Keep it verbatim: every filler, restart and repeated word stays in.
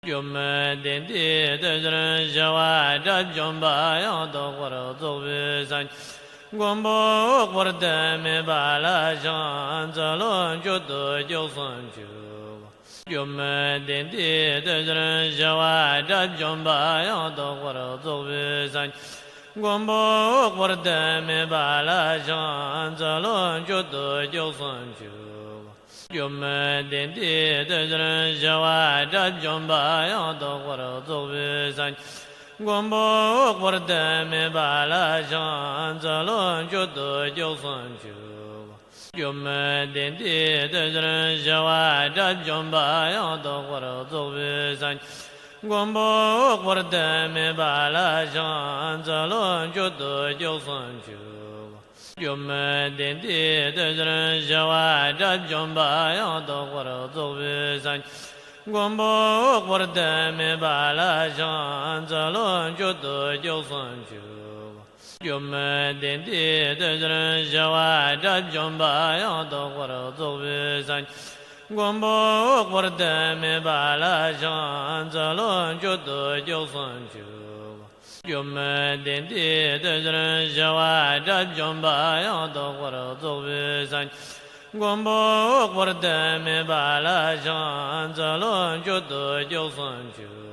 སྒྱུ་མའི་གཏན་བདེའི་དོན་ཕྱིར་ཞི་བ་དགྲ་བཅོམ་པ་ཡང་དག་པར་རྫོགས་པའི་སངས་རྒྱས། མགོན་པོ་འོད་དཔག་ཏུ་མེད་པ་ལ་ཕྱག་འཚལ་ལོ། མཆོག་ཏུ་སྐྱོབ་སུ་མཆིའོ། སྒྱུ་མའི་གཏན་བདེའི་དོན་ཕྱིར་ཞི་བ་དགྲ་བཅོམ་པ་ཡང་དག་པར་རྫོགས་པའི་སངས་རྒྱས། མགོན་པོ་འོད་དཔག་ཏུ་མེད་པ་ལ་ཕྱག་འཚལ་ལོ། མཆོག་ཏུ་སྐྱོབ་སུ་མཆིའོ། སྒྱུ་མའི་གཏན་བདེའི་དོན་ཕྱིར་ཞི་བ་དགྲ་བཅོམ་པ་ཡང་དག་པར་རྫོགས་པའི་སངས་རྒྱས། མགོན་པོ་འོད་དཔག་ཏུ་མེད་པ་ལ་ཕྱག་འཚལ་ལོ། མཆོག་ཏུ་སྐྱོབ་སུ་མཆིའོ། སྒྱུ་མའི་གཏན་བདེའི་དོན་ཕྱིར་ཞི་བ་དགྲ་བཅོམ་པ་ཡང་དག་པར་རྫོགས་པའི་སངས་རྒྱས། མགོན་པོ་འོད་དཔག་ཏུ་མེད་པ་ལ་ཕྱག་འཚལ་ལོ། མཆོག་ཏུ་སྐྱོབ་སུ་མཆིའོ། སྒྱུ་མའི་གཏན་བདེའི་དོན་ཕྱིར་ཞི་བ་དགྲ་བཅོམ་པ་ཡང་དག་པར་རྫོགས་པའི་སངས་རྒྱས། མགོན་པོ་འོད་དཔག་ཏུ་མེད་པ་ལ་ཕྱག་འཚལ་ལོ། མཆོག་ཏུ་སྐྱོབ་སུ་མཆིའོ། སྒྱུ་མའི་གཏན་བདེའི་དོན་ཕྱིར་ཞི་བ་དགྲ་བཅོམ་པ་ཡང་དག་པར་རྫོགས་པའི་སངས་རྒྱས། མགོན་པོ་འོད་དཔག་ཏུ་མེད་པ་ལ་ཕྱག་འཚལ་ལོ། མཆོག་ཏུ་སྐྱོབ་སུ་མཆིའོ། སྒྱུ་མའི་གཏན་བདེའི་དོན་ཕྱིར་ཞི་བ་དགྲ་བཅོམ་པ་ཡང་དག་པར་རྫོགས་པའི་སངས་རྒྱས། མགོན་པོ་འོད་དཔག་ཏུ་མེད་པ་ལ་ཕྱག་འཚལ་ལོ། མཆོག་ཏུ་སྐྱོབ་སུ་མཆིའོ།